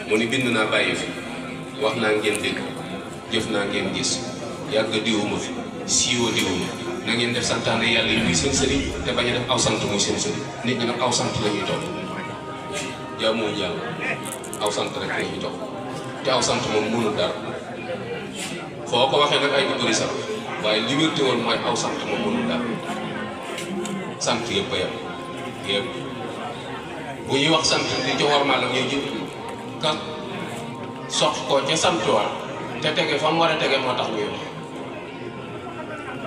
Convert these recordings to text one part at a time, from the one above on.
mu ni bind naa bàyyi fi wax naa ngeen dégg jëf naa ngeen gis yàgg diwuma fi siiwa diwuma na ngeen def santaane yàlla yi muy seen sëriñ te bañ a def aw sant muy seen sëriñ nit ñi nag aw sant la ñuy topp jaamuwuñ yàlla aw sant rek la ñuy topp te aw sant moom mënul dara foo ko waxee nag ay bëri sax waaye li wérte woon mooy aw sant moom mënul dara sant yëpp a yem yëpp bu ñuy wax sant di ci wormaal ak ñuy jëf ka sox ko ca sant wa te tege fa mu war a tege moo tax ñuy wax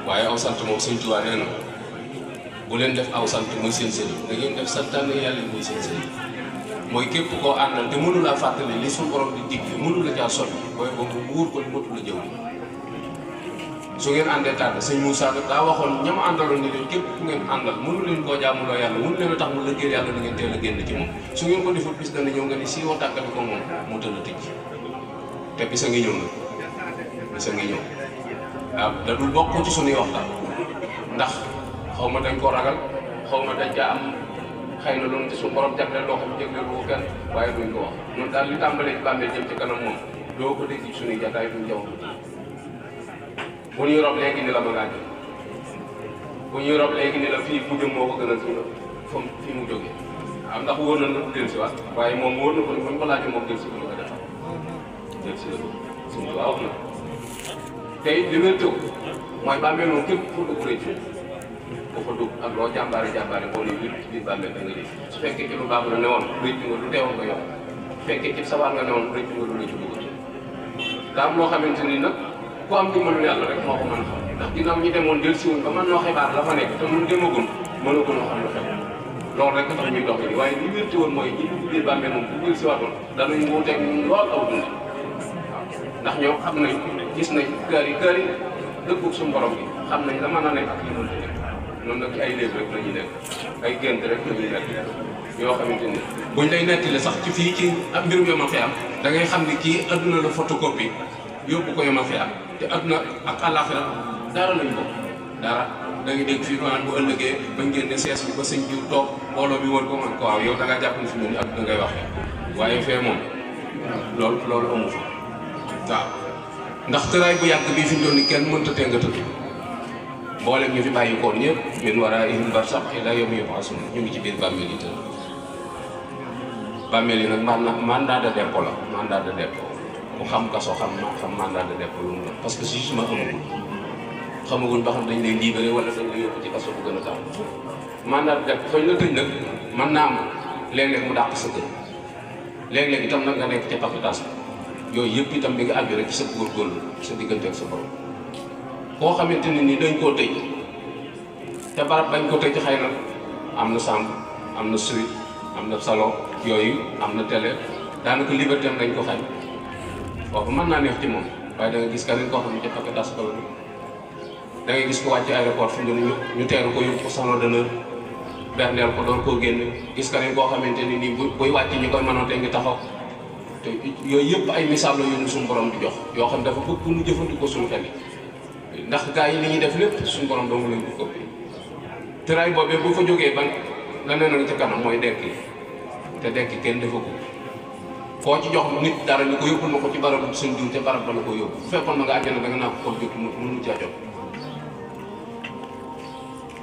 waaye aw sant moom Sëñ Tuubaa nee na bu leen def aw sant muy seen sëriñ da ngeen def santaane yàlla muy seen sëriñ mooy képp koo àndal te mënu laa fàttali li suñu borom di digle mënu la caa sotti booy boobu mu wóor ko ni mënatu la jëw su ngeen àndee tànn Sëñ Moussa daa waxoon ñam àndaloon ni leen képp ku ngeen àndal mënu leen koo jaamuloo yàlla mënu leen a tax mu lëggéey yàlla da ngeen teel a génn ci moom su ngeen ko defut bis dana ñëw nga ni siiwoo tàkkati ko moom mu tëdd tëj te bisa ngi ñëw nag bisa ngi ñëw waaw da dul bokk ci suñuy waxtaan ndax xaw ma dañ ko ragal xaw ma dañ caa am xëy na loolu ci suñu borom jagleel loo xam ne jagleel ko kenn waaye duñ ko wax ñun daal li tàmbalee ci bàmmeel jëm ci kanam moom doo ko dégg ci suñuy jataay duñ jaw bu ñuy rob léegi ni la ma ngaa jëm bu ñuy rob léegi ni la fii mu jëm moo ko gënal fi mu jógee am ndax wóor na na du del si waat waaye moom wóor na ko ni buñ ko laajee moom del si ko ñu ko defal del si la ko suñu tubaab wax na tey li wér tëw mooy bàmmeel moom képp fu dugg rëccu bu fa dugg ak loo jàmbaare jàmbaare boo nee wér ci biir bàmmeel da nga ji su fekkee ci lu baax la newoon rëccu nga lu teewoon nga yokk su fekkee ci sabar nga newoon rëccu nga lu la ci dugg daa am loo xamante ni nag ku am dimbalu yàlla rek moo ko mën a xam ndax ginnaaw ñi demoon del si wuñ ba mën noo xibaar la fa nekk te mun demagul mënagul a xam lu xew loolu rek tax ñuy dox ni waaye li wérti woon mooy ñi dugg biir bàmmeel moom bu del si waatoon danañ wuuteeg lool aw dund waaw ndax ñoom xam nañ gis nañ kër yi dëggug suñu borom bi xam nañ la mën a nekk ak li mënta nekk noonu nag ci ay léeb rek la ñuy nekk ay gént rek la ñuy nekk yoo xamante ni buñ lay nettali sax ci fii ci ab mbirum yo ma fi am da ngay xam ni kii adduna la photocopie yóbbu ko yo ma fi am te adduna ak àllaaxira dara lañ ko dara da ngay dégg fii maanaam bu ëllëgee bañ génne sees bi ba sëñ jiw toog mbooloo bi wër ko man ko waaw yow da ngaa jàpp ni fi mu ne adduna ngay wax waaye fee moom loolu amu fa waaw ndax tëraay bu yàgg bii fi mu doon ni kenn mënta tee nga tëdd mboolem ñu fi bàyyi koon ñëpp min waraa'ihim barzakhun ilaa yawmi yub'asuun ñu ngi ci biir bàmmeel yi tëdd bàmmeel yi nag mandat de dépôt la mandat de dépôt ku xam kaso xam mandat de dépôt lu mu doon parce que jugement xamaguñ ba xam dañ lay libéré wala dañ lay yóbbu ci kaso bu gën a tàng mandat de dépôt fañ la tëj nag mën naa am léeg-léeg mu dàq sa kër léeg-léeg itam nag nga nekk ca papitas yooyu yëpp itam bi nga àgg rek ci sa góorgóorlu sa diggante ak sa borom koo xamante ne ni dañ koo tëj te barab bañ ko tëj xëy na am na chambre am na suite am na salon yooyu am na télé daanaka liberté am dañ ko xañ foofu mën naa neex ci moom waaye da nga gis keneen koo xam ne ca paquetage ko la da ngay gis ko wàcc aéroport fi mu ñu teeru ko yóbbu ko salon d'honneur berndeel ko door koo génn gis keneen koo xamante ni nii buy wàcc ñu koy mënoon te ngi taxaw te yooyu yëpp ay misaal la yu ñu suñu borom di jox yoo xam dafa bëgg pour ñu jëfandikoo suñu xel yi ndax gars yi li ñuy def lépp suñu borom dong lañ ko ëpp tëraay boobee bu fa jógee ban la nee na ca kanam mooy dekki te dekki kenn defa ko foo ci jox nit dara ni ko yóbbul ma ko ci barabu seen diw te barab ba la ko yóbbu bu fekkoon ma nga àjjana da nga naa ko jot mënu caa jot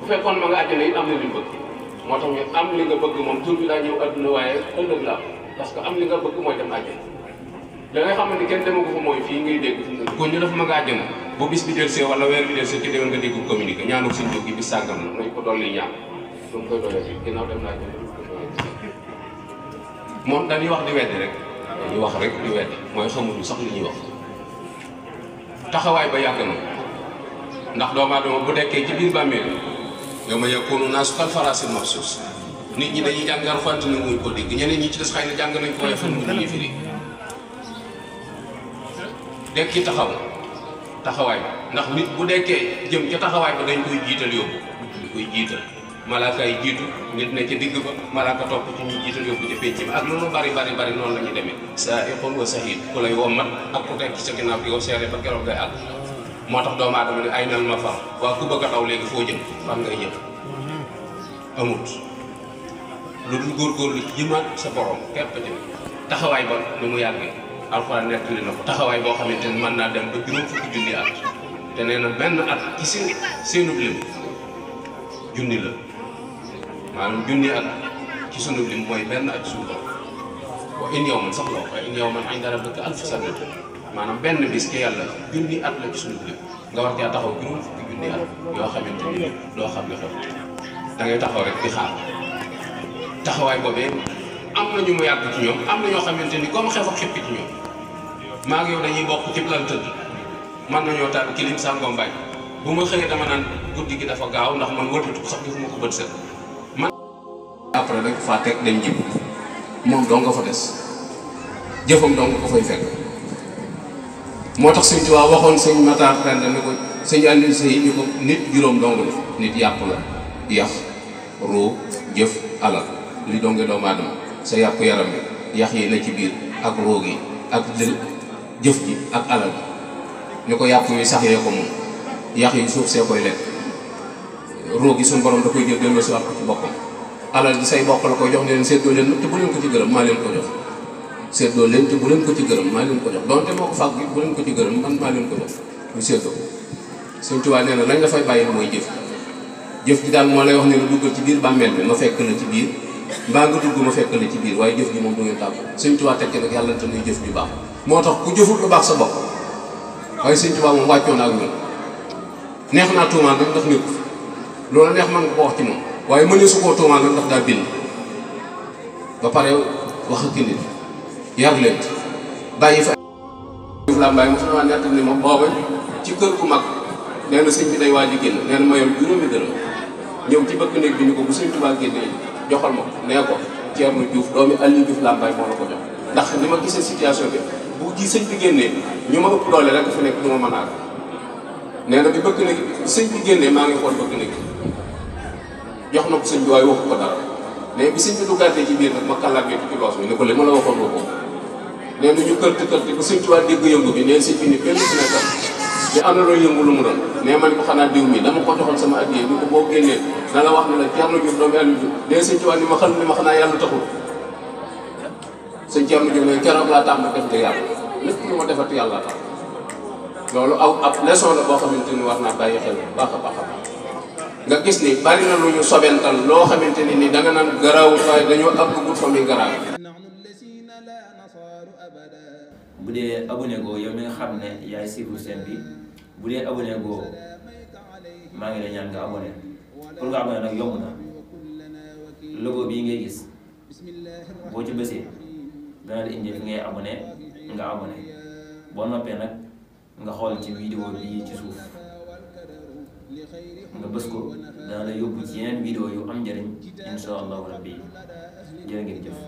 bu fekkoon ma nga àjjana it am na li bëgg moo tax ñu am li nga bëgg moom tur bi daa ñëw adduna waaye ëllëg la parce que am li nga bëgg mooy dem àjjana da ngay xam ne kenn demagu fa mooy fii ngay dégg ko ñu def ma nga àjjana bu bis bi del see wala weer bi del see ci déwén nga dégg communiqué ñaanu seen jóg gi bis sàngam na nañ ko dolli ñaan lu mu koy doole si ginnaaw dem naa àjjana moom dañuy wax di weddi rek dañuy wax rek di weddi mooy xamuñu sax li ñuy wax taxawaay ba yàgg na ndax doomu aadama bu dekkee ci biir bàmmeel yawma yakuunu naasu kal faraasil mabsuus nit ñi dañuy jàng Alxuraan na muy ko dégg ñeneen ñi ci des xëy na jàng nañ ko waaye fan mu ñuy firi dekki taxawaay ndax nit bu dekkee jëm ca taxawaay ba dañ koy jiital yóbbu di koy jiital malaaka yi jiitu nit ne ca digg ba malaaka topp ci ñu jiital yóbbu ca pénc mi ak loolu bari noonu la ñuy demee saa'iqun wa shahiid ku lay wommat ak ku tekk ci sa ginnaaw ki ko seere ba keroog ngay àgg moo tax doomu aadama ne ay nal ma far waa ku bëgg a daw léegi foo jëm fan ngay jëm amut lu dul góorgóorlu ci jëmaat sa borom képp ci taxawaay ba ni mu yàggee alxuraan nettali na ko taxawaay boo xamante ni mën naa dem ba juróom fukki junni at te nee na benn at ci seenu lim junni la maanaam junni at ci sunu lim mooy benn at ci suñu bopp wa in yawman sax la waaye in yawman inda rabbika alfu sanatin maanaam benn bis ci yàlla junni at la ci sunu lim nga war caa taxaw juróom fukki junni at yoo xamante ni doo xam ne xew da ngay taxaw rek di xaar taxawaay boobee am na ñu mu yàgg ci ñoom am na ñoo xamante ni comme xef ak xippi ci ñoom maa ngi yow dañuy bokk ci lal tëdd man nañoo taal kilim sàngoo mbay bu ma xëyee dama naan guddi gi dafa gaaw ndax man wëlbatu sax defuma ko bët set man après rek faa teg dem jib moom dong nga fa des jëfam dong ko fay fekk moo tax sëñ Tuubaa waxoon sëñ Matar Penda ni ko sëñ Aliou Sey ni ko nit juróom dong la nit yàpp la yax ruu jëf alal li donge doomu aadama sa yàpp yaram bi yax yi na ci biir ak ruu gi ak jëf ji ak alal ni ko yàpp yi sax yee ko moom yax yi suuf see koy lekk ruu gi suñu borom da koy jël delloo si wax ko ci boppam alal ji say bokk la koy jox ne leen seddoo leen te bu leen ko ci gërëm maa leen ko jox seddoo leen te bu leen ko ci gërëm maa leen ko jox donte moo ko fàgg bi bu leen ko ci gërëm man maa leen ko jox ñu seddoo Sëñ Tuubaa nee na lañ la fay bàyyi mooy jëf jëf ji daal moo lay wax ne la duggal ci biir bàmmeel bi ma fekk la ci biir mbaa nga dugg ma fekk la ci biir waaye jëf ji moom du ngeen tàggu Sëñ Tuubaa tekki nag yàlla te nuy jëf ju baax moo tax ku jëful lu baax sa bopp waaye Sëñ Tuubaa moom wàccoon ak ñun neex naa tuumaal nag ndax nit loolu neex man nga ko wax ci moom waaye mënee su koo tuumaal nag ndax daa bind ba pare wax ak nit yar leen bàyyi fa la mbaay mo sama nekk ni ma booba ci kër gu mag nee na sëñ bi day waaj a génn nee na ma yor juróomi dërëm ñëw ci bëkk néeg bi ni ko bu Sëñ Tuubaa génnee joxal ma ko nee ko Thierno Diouf doomi Aliou Diouf Lambaye moo la ko jox ndax ni ma gisee situation bi bu ji sëñ bi génnee ñu ma ëpp doole rek dafa nekk du ma mën a nee na bi bëkk néeg sëñ bi génnee maa ngi xool bëkk néeg jox na ko sëñ bi waaye waxu ko dara mais bi sëñ bi duggaatee ci biir nag ma kàllaat ci loos bi ni ko li ma la waxoon ko nee na ñu kërti ba Sëñ Tuubaa dégg yëngu bi neen sëñ bi ni benn si nekkal di am na loo yëngu lu mu doon nee ma ni ko xanaa diw mi dama ko joxoon sama addiya ni ko boo génnee na la wax ne la Thierno Diouf doomu Aliou Diouf nee Sëñ Tuubaa ni ma xal ni ma xanaa yàlla taxul sëñ Thierno Diouf ne keroog laa tax ma def de yàlla lépp lu ma defati yàlla tax loolu ab leçon la boo xamante ni war naa bàyyi xel baax a baax a baax nga gis ni bari na lu ñu sobental loo xamante ni danga naan garaawul waaye dañoo àggagul fa muy garaaw. bu dee abonné goo yow mi nga xam ne yaay suivre chaîne bi bu dee abonné goo maa ngi lay ñaan nga abonné pour nga abonné nag yomb na logo bii ngay gis boo ci bësee dana la indi fi ngay abonné nga abonné boo noppee nag nga xool ci vidéo bi ci suuf nga bës ko dana la yóbbu ci yeneen vidéo yu am njëriñ insha allahu rabbi jërë ngeen jëf.